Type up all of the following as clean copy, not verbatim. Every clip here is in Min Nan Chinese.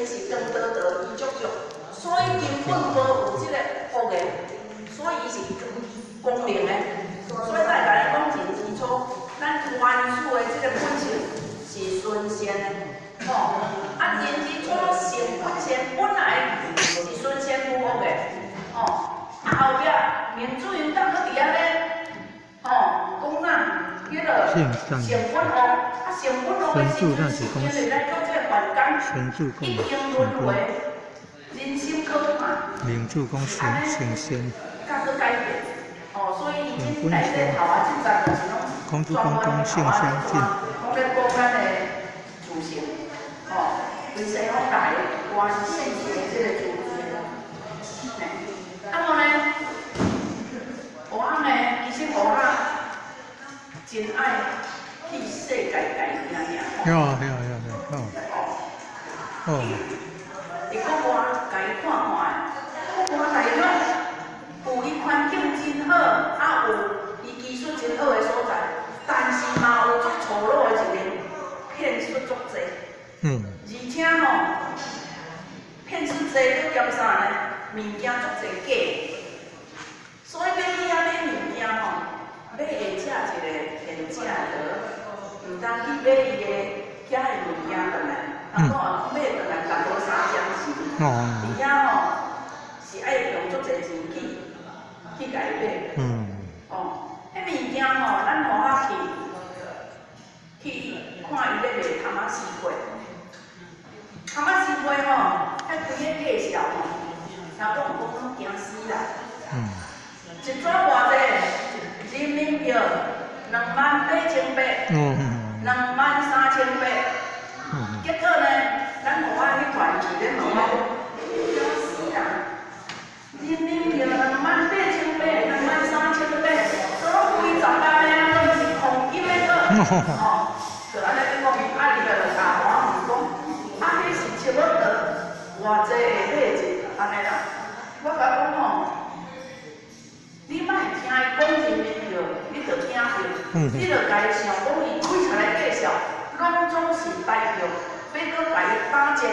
性是光道道，伊足足，所以根本無有這個惡的，所以伊是光光明的。所以再共你講真清楚，咱原始的這個本性是純善的，吼。啊，人之初性本善，本來是純善無惡的，吼。啊，後壁明主因當閣佇遐咧，吼，講哪，彼個性本惡，啊，性本惡的時陣，是因為來到這個凡間，已經輪迴，人心可怕。明主講性性善。甲閣改變，哦，所以伊這內底頭仔這節就是攏孔子講講性相近。攏咧講咱的自性，吼，對西方來的原始的這個自性。嘿，啊無呢，和尚呢，其實和尚真愛去世界界行行。喲喲喲喲，哦。哦。佇國外共伊看看，國外大陸有伊環境真好，啊有伊技術真好的所在，但是嘛有足粗魯的一面，騙術足濟。而且吼，騙術濟，閣兼啥呢？物件足濟假，所以欲去遐買物件吼，買會食一個現成的，毋通去買伊的遐的物件轉來。人講啊，買轉來逐無三針錢。佇遐吼是愛用足濟錢去共伊買。哦，彼物件吼，咱予我去看伊咧賣窗仔絲皮，窗仔絲皮吼，彼規个介紹吼，聽講講攏驚死人。一紙偌濟？人民幣28,800。23,800。結果呢，咱予我彼團去咧問我講，驚死人！人民幣28,800，23,800，都攏幾十萬的啊，都是黃金的閣。吼，就按呢講，啊，伊就阿我問講，啊，彼是差不多偌濟會買一按呢啦？我共講吼，你莫聽伊講人民幣，你就驚著，你著共伊想講伊開出來介紹，攏總是台票，欲閣共伊打折，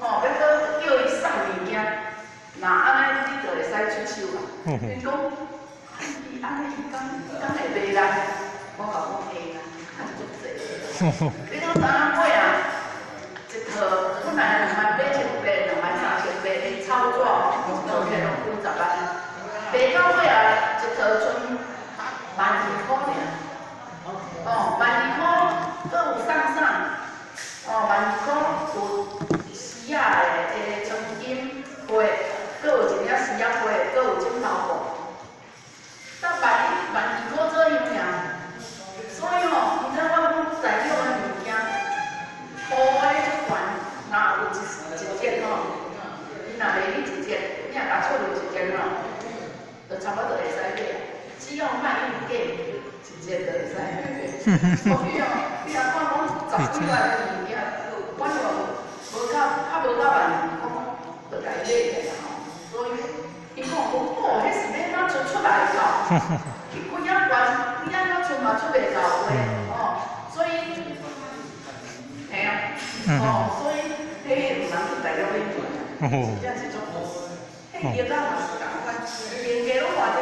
吼，欲閣叫伊送物件，若按呢你就會使出手啦。𪜶講，伊按呢伊敢敢會賣咱？我共講會啦，趁足濟。你講昨昏尾啊，一套本來28,800、23,800的草紙，一套起來攏幾十萬，賣到尾啊，一套賰12,000箍爾。哦，12,000箍，閣有送啥？哦，12,000箍有絲仔的的床巾被，閣有一領絲仔被，閣有枕頭布。才12,000箍左右爾。所以吼，毋知我講材料的物件，鋪的足懸，若有一一件吼，伊若賣你一件，你若共出入一件吼，就差不多會使買。只要莫用假，一件就會使買。所以哦，你若看講十幾萬的物件，反正無較較無到12,000箍，就共伊買起來吼。所以伊講講哦，彼是欲按怎出出來到？伊幾仔懸，你按怎出嘛出袂到話，哦，所以，嘿啊，哦，所以彼毋通去大陸買物件，真正是足好。彼藥仔嘛是仝款，原價攏偌濟？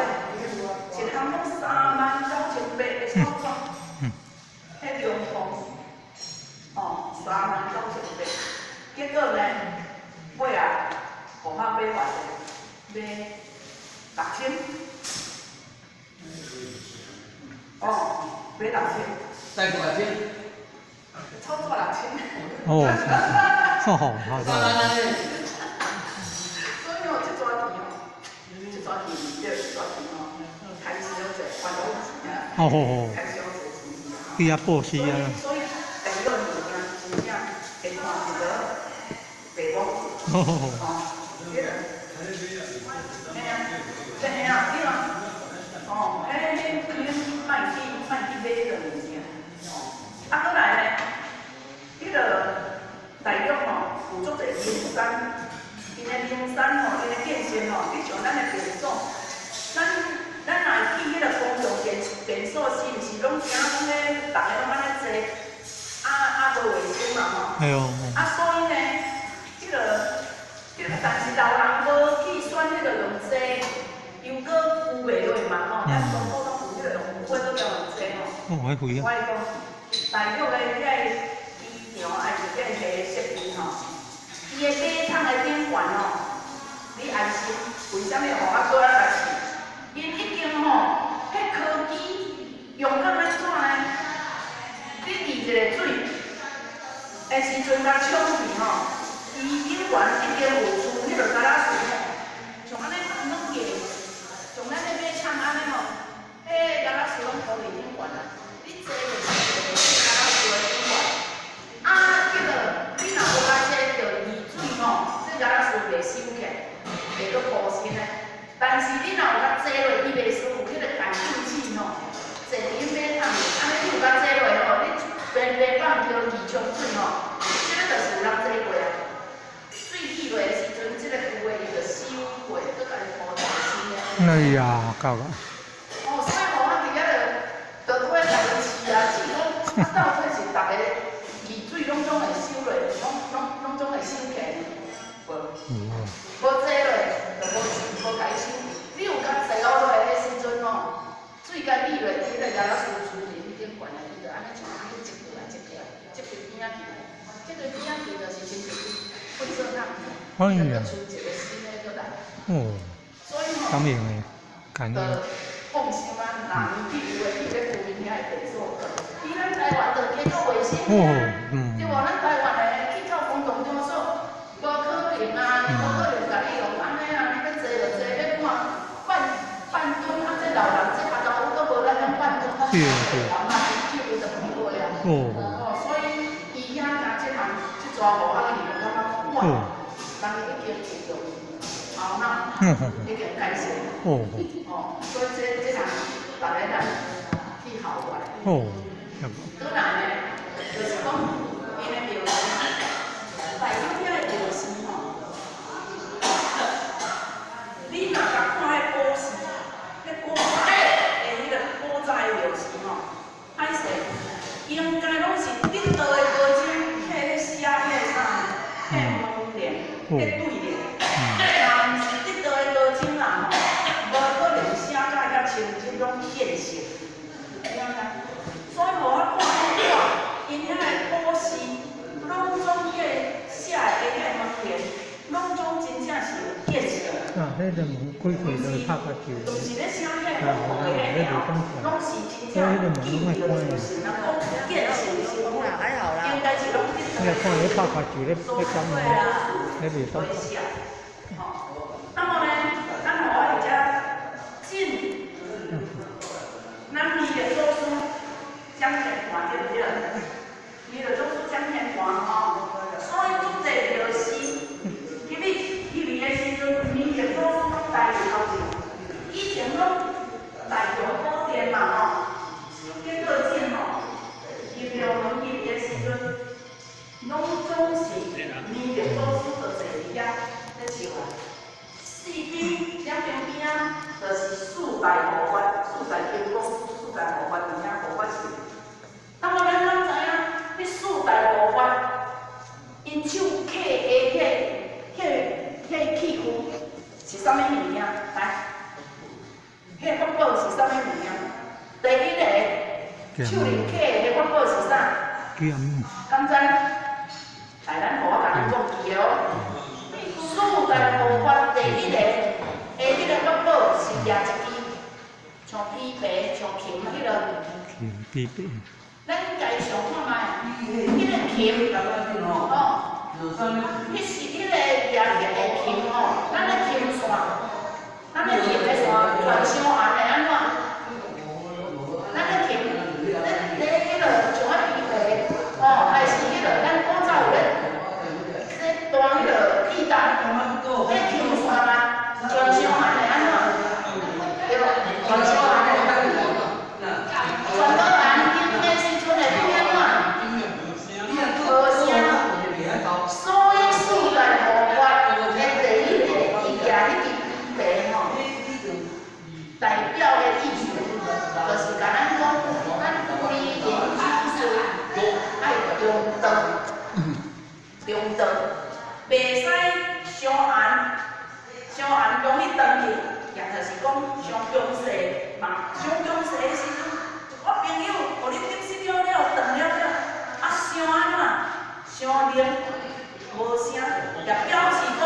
一項攏39,800的草紙，彼中風，哦，39,800，結果呢，尾啊，予我買偌濟？買6000。哦，買六千。再過6000。草紙六千。哦，好好好。所以哦，這逝錢哦，這逝錢對，這逝錢哦，開銷濟，還攏錢啊。開銷濟錢。去遐布施啊。所以，第二個物件真正會看一個白光。哦。彼個，嘿啊，嘿啊，對啊。哦，彼彼你莫去莫去買彼個物件。哦，啊，閣來呢，彼個大陸吼有足濟靈山，𪜶的靈山吼，𪜶的建設吼，你像咱的便所，咱若去彼個公共便所，是毋是攏聽講咧，逐个攏按呢坐，啊啊無衛生嘛吼。對哦。啊，所以呢，彼個彼肥啊，我講大陸的遐个機場，還是遐個設備吼，伊的馬桶的頂懸吼，你安心，為啥物予我閣愛來試？𪜶已經吼，彼科技用到按怎呢？你滴一個水的時陣，共沖去吼，伊頂懸已經有出彼個膠仔水吼，像按呢軟個，像咱咧馬桶按呢吼，彼膠仔水攏塗佇頂懸啊。你坐就是坐膠仔水的頂懸，啊，彼個你若無共坐著二水吼，這膠仔水袂收起來，袂閣補新的。但是你若有共坐落，伊袂輸有彼個感應器吼，坐佇馬桶裡，按呢你有共坐落吼，你平平放著二沖水吼，這個就是有人坐過啊。水起落的時陣，這個舊的伊就收過，閣共你補一個新的。哎呀，夠啊！哦，所以吼，我佇遐就拄咧共伊試啊，試講啊，到底是逐個二水攏總會收落，攏總會收起來，無？無坐落，就無共伊收。你有共坐落來的時陣吼，水共滴落，彼個膠仔水出佇彼頂懸來，伊就按呢像按呢積落來，積落來，積對邊仔去來，積對邊仔去就是親像粪掃桶，哎呀，出一個新的閣來。哦，所以吼，感應的，感應。放心啊，若伊去有的去咧居民遐會地所，比咱台灣就加較衛生爾，對無？咱台灣的去到公共場所，無可能啊，無可能共你用按呢啊，你欲坐就坐，欲看半半蹲啊，這老人這跤頭都無咱種半蹲較人啊，手伊就放落啊。哦，所以伊遐若這項這逝予我去，就感覺哇，人已經有用頭腦，已經改善。哦，所以這項逐个咱去學過來。閣來呢，就是講𪜶的廟寺，大陸遐的廟寺吼，你若共看彼古寺，彼古早的彼個古早的廟寺吼，歹勢，應該攏是得道的高僧，彼咧寫彼個啥，彼個門聯，彼對聯。若毋是得道的高僧啦吼，無可能寫甲遐清真，攏現實。你知影？所以予我看講，𪜶遐的古寺，攏總彼個寫的彼個門聯，攏總真正是有見識。啊，彼個門幾歲就拍較久。就是咧寫彼個古的彼個，攏是真正記著，就是人講見識的身份，應該是攏得道。你看你拍較久咧，咧講咧袂當。吼，那麼呢，咱予我佇遮進，咱彌勒祖師講天壇對毋對？彌勒祖師講天壇吼，所以足濟廟寺，入去的時陣，彌勒祖師攏帶佇頭前，以前攏大雄寶殿嘛吼，結果進吼，入廟門入去的時陣，攏總是彌勒祖師就坐佇遐咧笑啊。四邊兩邊邊仔，就是四大護法、四大金剛、四大護法佇遐護法神。那麼咱攏知影，彼四大護法，𪜶手揢的彼个器具是啥物物件？來，彼個法寶是啥物物件？第一個手裡揢的彼法寶是啥？劍。敢知？來，咱予我共你講記的哦。四大護法第一個，的彼個法寶是舉一支像琵琶、像琴彼個。琴琵琶。咱家上看覓，彼個琴，哦，彼是彼個舉的琴吼，咱的琴線，咱的琴的線傳傷紅的按怎？咱的琴，咧彼個像啊琵琶，哦，還是彼個咱古早有咧咧彈彼個吉他，彼琴線啊，傳傷紅的按怎？對無？傳傷紅的。傳到岸頂的時陣會變按怎？無聲。所以四大護法的第一個，伊舉彼支琵琶吼，代表的意思，就是共咱講，咱為人處事愛中道，中道，袂使傷紅，傷紅容易斷去，也就是講傷強勢嘛，傷強勢的時陣，我朋友予你得失了了，斷了了，啊，傷按怎？傷冷，無聲，也表示講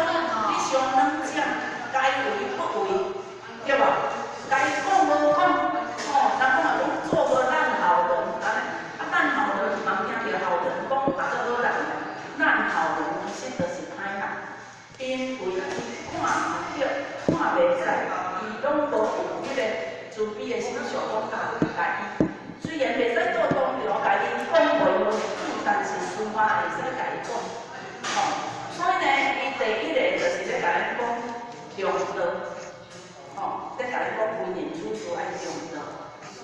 你傷軟正，該為不為，對無？該講無講，吼，人講嘛講做個爛好人，按呢，啊爛好人嘛聽著好人講啊做好人，爛好人其實就是歹人，因為伊看毋著，看袂使，伊攏無有彼個慈悲的心想講啊，共伊雖然袂使做當場共伊講話無但是私下會使共伊講，吼，所以呢，伊第一个就是咧共咱講中道，吼，咧共咱講為人處事愛中道。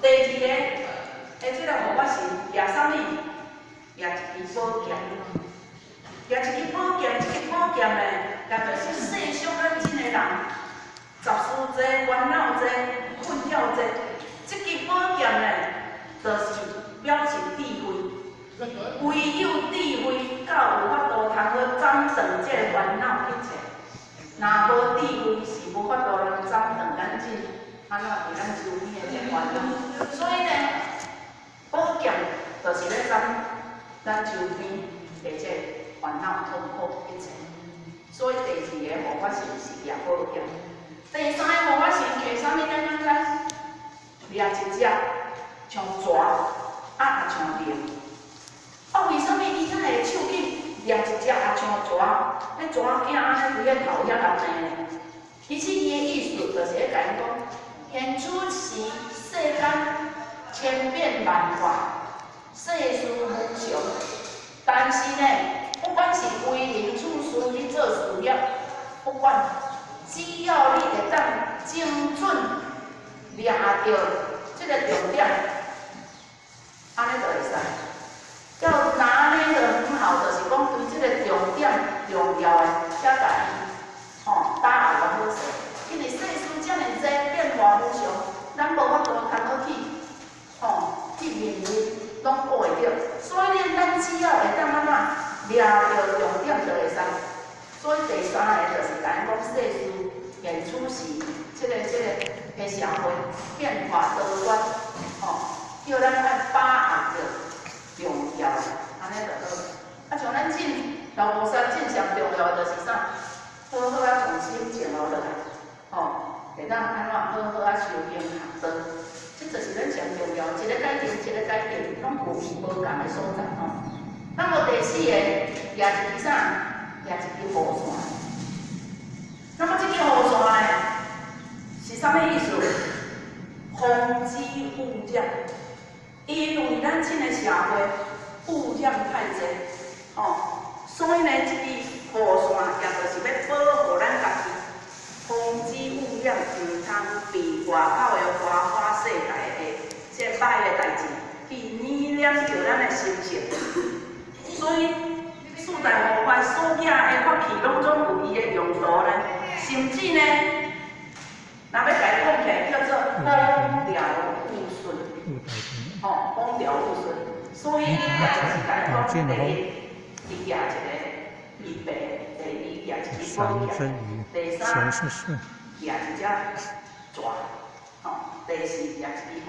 第二个，這个護法神舉啥物？舉一支寶劍，舉一支寶劍，這支寶劍呢，也就是世俗咱這个人，雜事濟、煩惱濟、困擾濟，這支寶劍呢，就是表示智慧。唯有智慧，才有法度通好斬斷這个煩惱一切。若無智慧，是無法度通斬斷咱這按怎佇咱周邊的這煩惱。所以呢，寶劍就是咧斬咱周邊的這煩惱痛苦一切。所以第二个護法神是舉寶劍。第三个護法神揢啥物？咱敢知？掠一隻像蛇，啊也像龍。啊，為啥物伊遮會手緊掠一隻也像蛇？彼蛇仔按呢規个頭遐共硬呢？其實伊的意思就是咧共咱講，現此時世間千變萬化，世事無常。但是呢，不管是為人處事去做事業，不管，只要你會當精準掠著這個重點，按呢就會使。要拿捏得很好，就是講對這個重點重要的，才共伊吼打後好勢。因為世事遮爾濟變化無常，咱無法度通好去吼去面對，攏顧會著。所以呢，咱只要會當按怎掠著重點就會使。所以第三个就是共咱講世事現此時，這個社會變化多端，吼，叫咱愛把握著重要的，按呢就好。啊，像咱進老菩薩進上重要的就是啥？好好啊，從心靜落來，吼，會當按怎好好啊修行學道，這就是咱上重要。一個改變，一個改變，攏有無仝的所在吼。那麼第四個，舉一支啥？舉一支雨傘。那麼這支雨傘呢，是啥物意思？防止污染。因為咱這个社會污染太濟，吼，所以呢，這支雨傘也就是欲保護咱家己，防止污染，毋通被外口的花花世界的這歹的代誌去染染著咱的心性。所以四大護法所舉的法器，攏總有伊的用途呢，甚至呢，若欲共伊講起來，叫做風調雨順。吼，風調雨順，所以伊就是共咱講，第一，伊舉一个伊白；第二，舉一支寶劍；第三，舉一隻蛇；吼，第四，舉一支雨傘。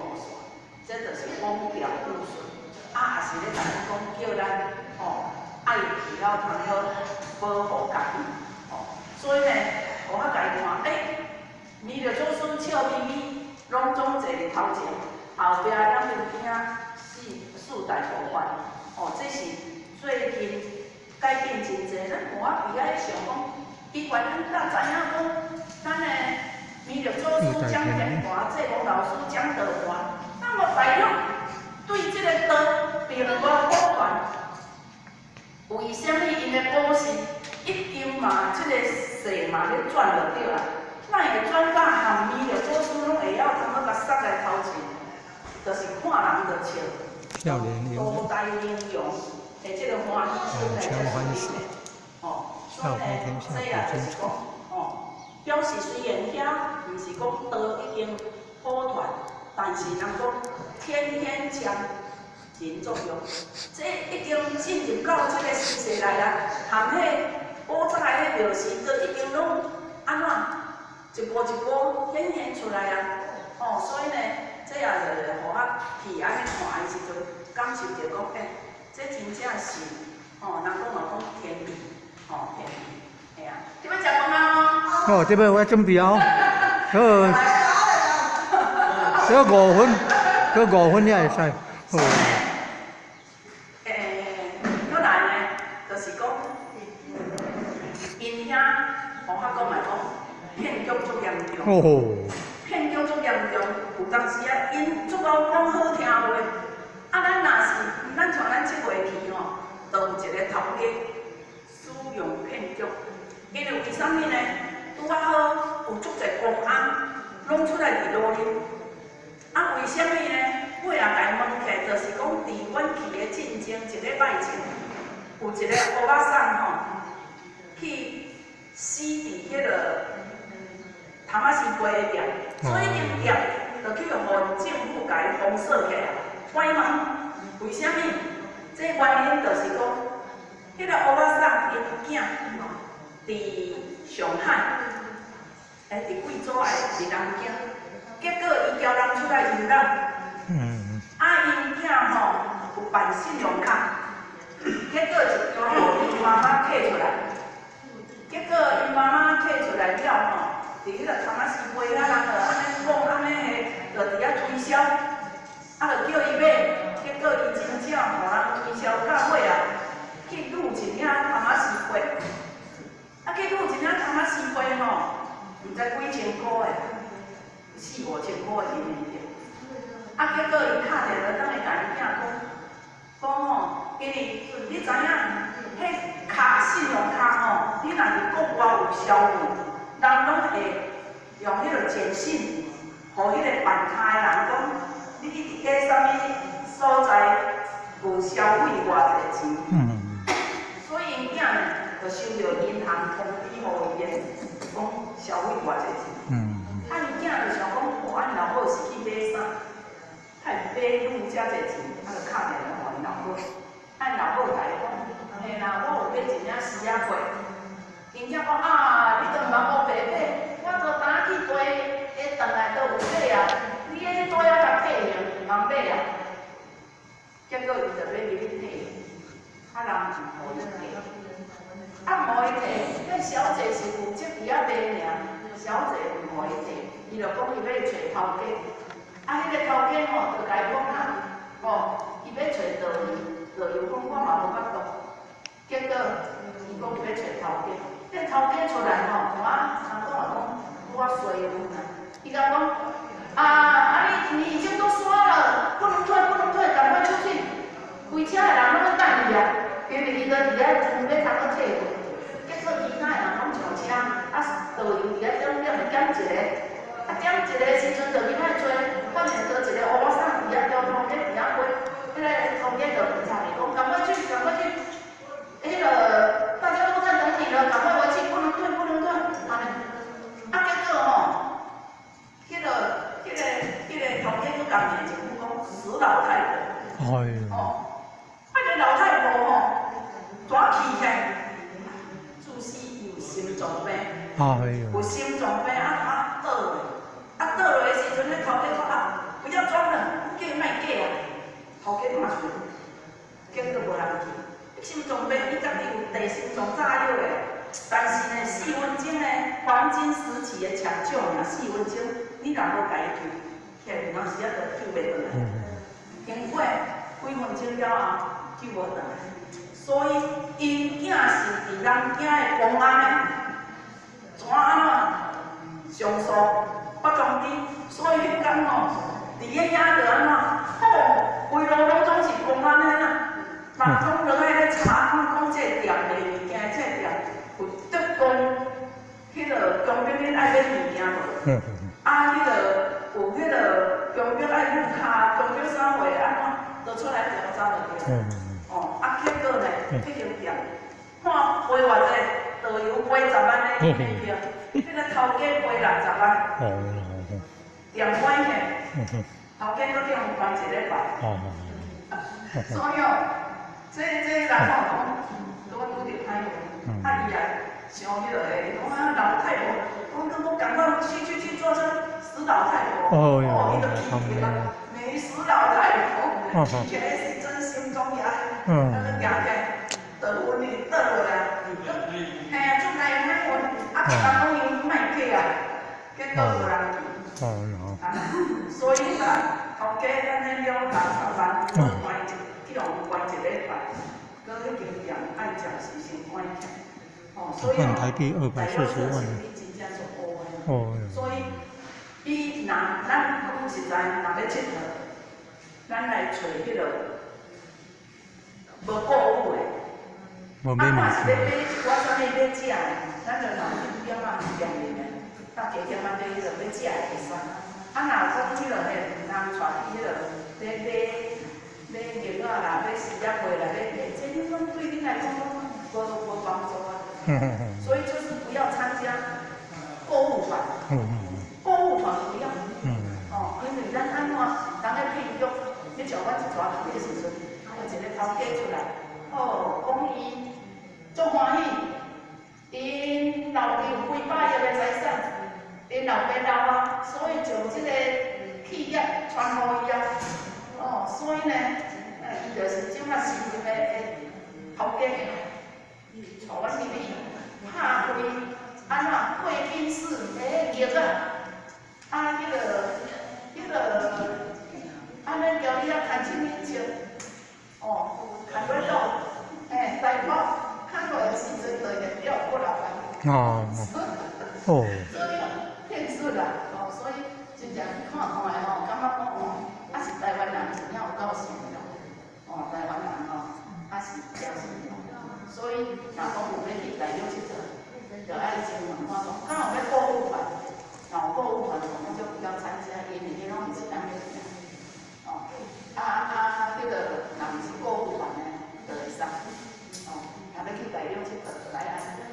這就是風調雨順。啊，也是咧共咱講，叫咱吼愛會曉通好保護家己，吼。所以呢，我較共伊看，欸，彌勒祖師笑眯眯，攏總坐佇頭前，後壁咱就聽四大護法，吼，這是最近改變真濟。咱無啊伫遐想講，以前咱早知影講，咱的彌勒祖師講天華，濟公老師講道華，那麼大陸對這個道並無保全。為啥物𪜶的股市已經嘛，這個勢嘛咧轉就對啦？哪會轉到含彌勒祖師攏會曉通好共殺來頭前？就是看人就笑，多大英雄的這個歡喜心來這個吼，所以呢，這也就是講，吼，表示雖然遐毋是講道已經普傳，但是人講天天將人作用，這已經進入到這個時勢來啦，含彼古早的彼廟時，都已經攏按怎一步一步顯現出來啊！吼，所以呢，這也是予我去按呢看的時陣，感受著講，欸，這真正是，吼，人講嘛講天意，吼，天意，嘿啊。你欲食飯啊？哦，這擺我準備好，好，這5分，這5分也會使，好。欸，閣來呢，就是講，𪜶遐，予我講來講，騙局足嚴重。騙局足嚴重，有當時啊，𪜶足夠講好聽話，啊，咱若是，咱像咱7月去吼，就有一个頭家使用騙局，因為為啥物呢？拄仔好有足濟公安攏出來佇路面，啊，為啥物呢？尾仔共伊問起來，就是講佇阮去的進前一禮拜前，有一個烏巴桑吼，去死佇彼個潭仔西街的店，所以𪜶店就去予政府共伊封鎖起來。關門，為啥物？這原因就是講，彼個烏巴桑𪜶囝佇上海，欸，佇貴州還是佇南京，結果伊交人出來遊覽，啊，𪜶囝吼有辦信用卡，結果就全予𪜶媽媽提出來，結果𪜶媽媽提出來了吼，佇彼個潭仔西街遐人就按呢講，按呢個，就佇遐推銷，啊，就叫伊買，結果伊真正予人推銷到尾啊，去擄一領潭仔西瓜，啊，去擄一領潭仔西瓜吼，毋知幾千箍的，四五千箍的人民幣。啊，結果伊敲電話轉來共𪜶囝講，講吼，因為你知影，彼卡信用卡吼，你若佇國外有消費，人攏會用彼個簡訊，予彼個辦卡的人講，你佇個啥物所在有消費偌濟錢。所以𪜶囝呢，就收著銀行通知予伊的，講消費偌濟錢。啊，𪜶囝就想講，哦，阮老母是去買衫，他會買擄遮濟錢，啊，就敲電話予𪜶老母。啊，𪜶老母共伊講，嘿啦，我有買一領絲仔褲。𪜶囝講啊，你都毋茫烏白買，我都昨去台下轉來都有買啊，你彼袋仔共退還，毋茫買啊。結果伊就欲入去退，啊，人毋予伊退，啊，毋予伊退，彼小姐是負責佇遐賣爾，小姐毋予伊退，伊就講伊欲揣頭家，啊，彼個頭家吼就共伊講啊，哦，伊欲揣導遊，導遊講我嘛無法度，結果伊講伊欲揣頭家，彼個頭家出來吼，我人講話講我衰運啊，伊共講啊啊你已經都刷了，不能退不能退，趕快出去，規車的人攏咧等伊啊，因為伊都佇遐準備通去退貨，結果其他的人攏上車，啊導遊佇遐點點就點一個，啊點一個時陣就入來揣，發現倒一個烏巴桑佇遐中頭家佇遐飛，彼個頭家就查伊講趕快去趕快去，彼個大家都在等你了，趕快回去，不能退不能退，按呢，啊結果吼，彼個頭家閣共罵一句講死老太婆。哎呦。哦，啊個老太婆吼，怎氣起來？自死伊有心臟病。哎呦。有心臟病啊啊倒落，啊倒落的時陣，彼頭家講啊，不要裝了，叫伊莫假啊，頭家嘛出，結果無人去。心臟病，伊家己有地心臟炸藥的，但是呢，4分鐘呢，黃金時期的搶救爾，四分鐘，你若無共伊救，起來有當時仔就救袂轉來。經過幾分鐘了後，救無轉來。所以𪜶囝是佇南京的公安的，怎按怎上訴北通知，所以彼工吼，佇咧遐就按怎，吼，規路攏總是公安的啦，嘛講落來咧查看講這個店賣物件，這個店有特供，彼個強迫恁愛買物件無？啊，彼個有彼個強迫愛入卡，強迫啥貨按怎，就出來調查就對。哦，啊，結果呢，彼間店看賠偌濟，導遊賠10萬的機票，彼個頭家賠60萬。店關起，頭家閣叫𪜶還一禮拜。所以哦，這人吼講，拄拄著歹運，啊伊也想彼落個，伊講啊老太婆，講講講趕快去去去坐車，死死老太婆。哦哟，伊就起来，美死老太婆，起来是真心讲遐，啊，行起来，倒昏去倒落来，嘿啊，出来歹昏，啊，别人讲伊莫假啊，结果无人去。啊，所以啦，头家咱迄260万，关一，去予关一礼拜，阁彼间店爱食是先关起来。哦，所以台幣240萬。哦。所以，伊若咱講實在，若欲𨑨迌，咱來揣彼個無購物的。無買物啊，若是欲買一寡啥物欲食的，咱就若去店仔店裡面，搭加減仔買彼個欲食的會使。啊，若講彼個嘿，毋通帶去彼個買買買藥仔啦，買食藥會啦，買買，這攏對恁來講攏無幫助啊。所以就是不要參加購物團。購物團不要。哦，因為咱按怎，人咧聘約，你像阮這逝去的時陣，有一個頭家出來，哦，講伊足歡喜，𪜶老爸有幾百億的財產，𪜶老爸老啊，所以將這個企業傳予伊啊。哦，所以呢，伊就是這馬新任的頭家，帶阮入去拍開，按怎貴賓室的藥仔，啊，彼個，按呢交你啊牽手牽手，哦，牽落到，欸，台北，牽落的時陣就會了過來。哦，哦。所以騙術啦，哦，所以真正去看看的吼，感覺講哦，啊是台灣人真正有夠善良，哦，台灣人吼，啊是誠善良，所以若講有欲去大陸𨑨迌，就愛先問看講，敢有欲購物團，若有購物團，我們就不要參加，因為彼攏毋是咱欲去。哦，啊啊，彼個若毋是購物團的，就會使。哦，若欲去大陸𨑨迌，就來按呢，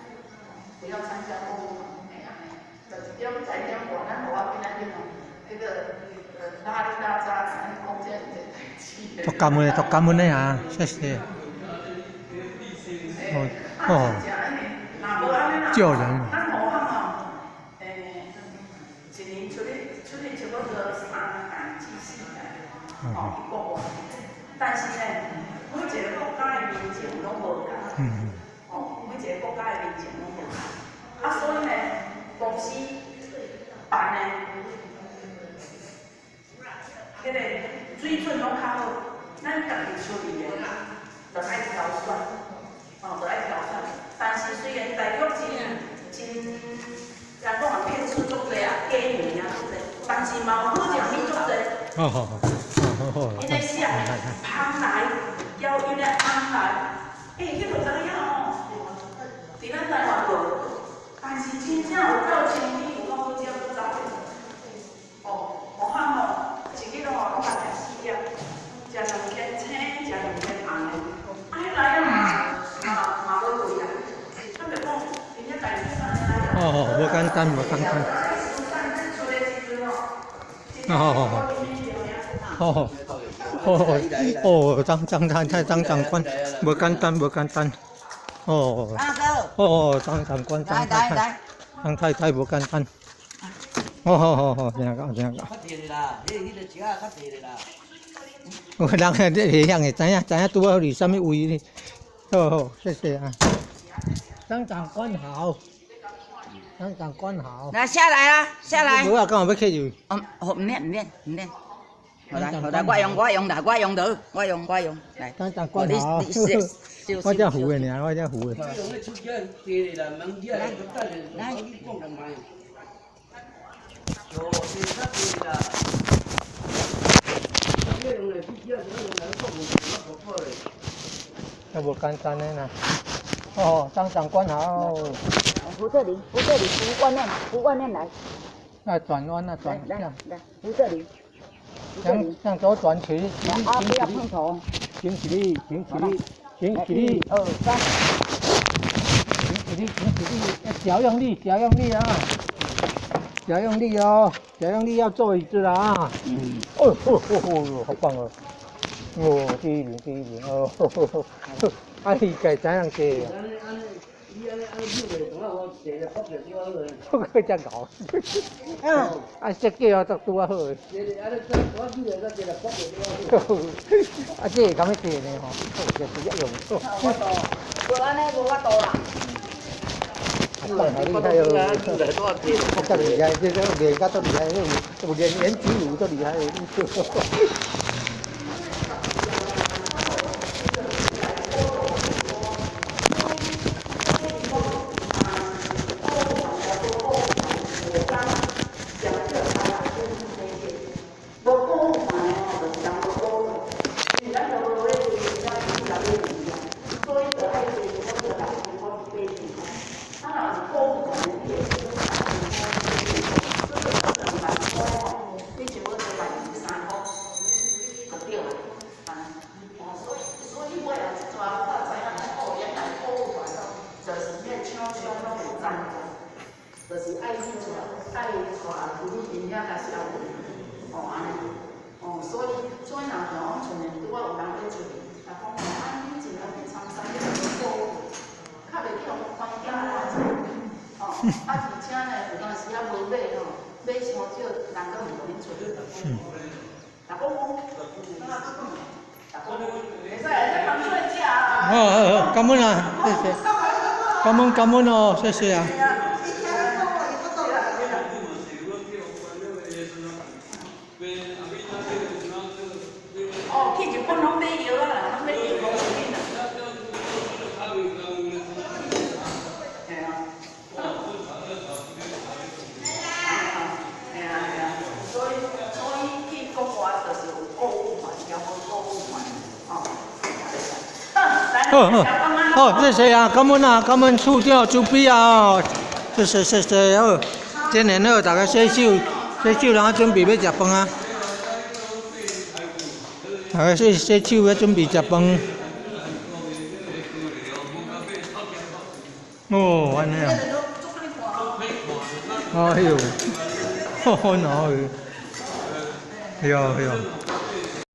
不要參加購物團，嘿按呢，就一點在點外，咱予我今仔日吼，彼個拉里拉雜，按呢講這個代誌。足感恩的，足感恩的啊，謝謝。哦哦。救人。咱武漢吼，欸，一年出去差不多三屆至四屆，吼，去國外。但是呢，每一個國家的民情攏無仝。哦，每一個國家的民情攏無仝。啊，所以呢，公司辦的，彼個水準攏較好，咱家己出去的，就愛挑選，哦，就愛挑選。但是雖然大陸真真，人講啊騙術足濟啊，假物件足濟，但是嘛有好食物足濟。好好好，好好。𪜶咧寫芳來，叫𪜶咧芳來，欸，彼個知影吼，佇咱台灣無，但是真正有夠清甜，有夠好食，閣走的。哦，武漢吼，一日吼攏愛食四粒，食兩件青，食兩件紅的。啊，彼來啊嘛嘛無貴啊。咱就講，𪜶遐大哦，無簡單，無簡單。哦哦哦哦，張張太太張長官，無簡單，無簡單。哦。哦，張長官，張太太，張太太無簡單。哦好好好，這樣講，這樣講。較濟的啦，彼個石仔較濟的啦。有人會曉會知影知影拄好佇啥物位呢？好好，謝謝啊。張長官好，張長官好。來下來啦，下來。無啊，敢有欲客入？哦，好，毋免毋免毋免。好來好來，我用我用來，我用得，我用我用來。張長官好。我只糊的爾，我只糊的。用那手機低的啦，免你來等下，我去講兩擺。哦，這較低啦。你用來手機啊，用來講無我無的。那無簡單的啦。哦，張長官好。扶這裡，扶這裡，扶外面，扶外面來。那轉彎啊，轉來來，扶這裡。向向左轉起。啊，不要碰頭。請起立，請起立，請起立。一二三。請起立，請起立，要腳用力，腳用力啊！腳用力哦，腳用力要坐椅子了啊！嗯。哦哦哦哦，好棒哦！哦，第一名，第一名哦！啊，伊家怎樣坐？这个真𠢕。啊，设计哦，足拄仔好的。啊，這會咁樣做呢吼，就直接用。無按呢無法度啦。啊，厲害哦！這厲害，這個練甲足厲害，有練演技有足厲害。就是愛去帶，愛帶婦女因遐來消費，哦按呢，哦所以所以若像講像拄仔有人咧出去，若講吼啊，你真愛去參加彼個購物，較袂去予環境偌濟，哦，啊而且呢，有當時仔無買吼，買傷少，人閣毋予恁出去。若講講，會使會使放出來食啊。好好好，感恩啊，謝謝。感恩感恩哦，謝謝啊。哦，去日本攏買藥啊啦，攏買藥無要緊啦。嘿啊。嘿啊嘿啊，所以所以去國外就是有購物團，有無購物團，哦。好好，好，謝謝啊，感恩啊，感恩處長主筆啊，謝謝謝謝好，新年好，大家洗手洗手，然後準備欲食飯啊。大家洗洗手，欲準備食飯。哦，按呢啊。哎喲，好鬧的，對啊對啊。